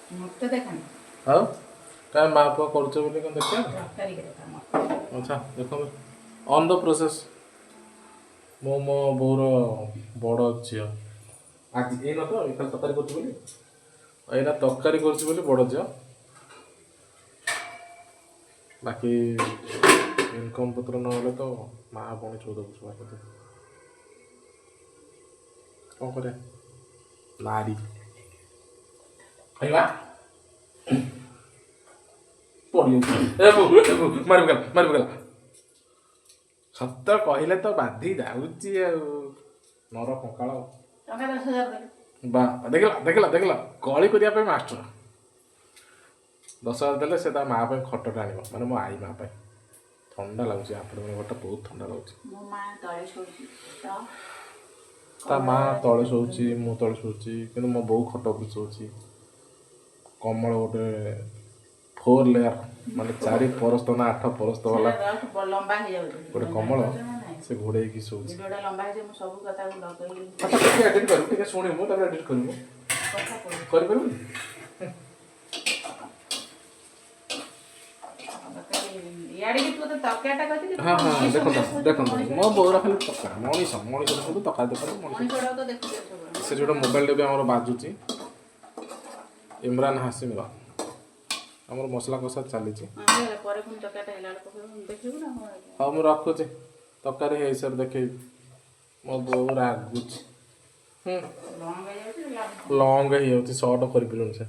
ମତେ ଦେଖାନି। ଆଉ କାଇଁ, ମା ପୁଅ କରୁଛ ବୋଲି କ'ଣ ଦେଖିବା? ତରକାରୀ ଦେଖା ମତେ। ଆଚ୍ଛା, ଦେଖନ୍ତୁ, ଅନ୍ the process. ମୁଁ ମୋ ବୋଉର ବଡ଼ ଝିଅ। ଆଜି ଏଇନା ତ ଖାଲି ତରକାରୀ କରୁଛି ବୋଲି, ଏଇନା ତରକାରୀ କରୁଛି ବୋଲି ବଡ଼ ଝିଅ। ବାକି ଇନକମ୍ ପତ୍ର ନହେଲେ ତ ମା ଭଉଣୀ 14 ବର୍ଷ ବାକି। କ'ଣ କରିବା, ନାରୀ ଖାଇବା ପଡ଼ିଯାଉଛି। ଏ ବୋଉ, ଏ ବୋଉ, ମାରି ପକାଲା, ମାରି ପକାଲା। ସତ କହିଲେ ତ ବାଧି ଯାଉଛି ଆଉ ନର କଙ୍କାଳ। ଟଙ୍କା 10,000 ଦେଲେ। ବା, ଦେଖିଲା, ଦେଖିଲା, ଦେଖିଲା, କଳି କରିବା ପାଇଁ ମାଷ୍ଟର। 10,000 ଦେଲେ ସେ ତା ମା ପାଇଁ ଖଟଟା ଆଣିବ, ମାନେ ମୋ ଆଈ ମା ପାଇଁ। ଥଣ୍ଡା ଲାଗୁଛି ଆପଣଙ୍କ ଘରଟା, ବହୁତ ଥଣ୍ଡା ଲାଗୁଛି। ମୋ ମା ତଳେ ଶୋଉଛି ତ। ତା ମା ତଳେ ଶୋଉଛି, ମୁଁ ତଳେ ଶୋଉଛି, କିନ୍ତୁ ମୋ ବୋଉ ଖଟ ଉପରେ ଶୋଉଛି। କମଳ ଗୋଟେ ଫୋର୍ ଲେୟାର, ମାନେ ଚାରି ପରସ୍ତ ନା ଆଠ ପରସ୍ତ ବାଲା ସେଟା ଲମ୍ବା ହେଇଯାଉଛି। ଗୋଟେ କମଳ, ସେ ଘୋଡ଼େଇକି ଶୋଉଛି। ଭିଡ଼ିଓଟା ଲମ୍ବା ହେଇଯିବ, ମୁଁ ସବୁ କଥାକୁ ଲଗେଇ ଆଚ୍ଛା, ଟିକେ ଏଡିଟ୍ କରିବୁ, ଟିକେ ଶୁଣିବୁ, ତାପରେ ଏଡିଟ୍ କରିବୁ। କଥା କହୁଛି। କରିପାରିବୁ? ତରକାରୀ ଇଆଡ଼େ ବି ତୁ ତ ତରକାରୀଟା କହିଥିଲି। ହଁ, ଦେଖନ୍ତୁ, ଦେଖନ୍ତୁ, ମୋ ବୋଉର ଖାଲି ତରକାରୀ। ମଣିଷ, ମଣିଷ ଦେଖନ୍ତୁ, ତରକାରୀ ଦେଖନ୍ତୁ, ମଣିଷ। ମଣିଷଟାକୁ ତ ଦେଖୁଛୁ ସବୁବେଳେ। ସେ ଯୋଉଟା ମୋବାଇଲଟା ବି ଆମର ବାଜୁଛି, ଇମ୍ରାନ ହାସିମର। ଆମର ମସଲା କଷା ଚାଲିଛି। ହଁ, ହେଇଗଲା ପରେ ପୁଣି ତରକାରୀଟା ହେଲା ବେଳକୁ ପକେଇବୁ, ଦେଖିବୁ ନା କଣ? ହଉ, ମୁଁ ରଖୁଛି। ତରକାରୀ ହେଇସାରୁ ଦେଖେଇବି। ମୋ ବୋଉ ରାଗୁଛି। ଲଙ୍ଗ ହେଇଯାଉଛି ଲାଭ। ଲଙ୍ଗ ହେଇଯାଉଛି, ସର୍ଟ କରିପାରିବୁନି ସେ।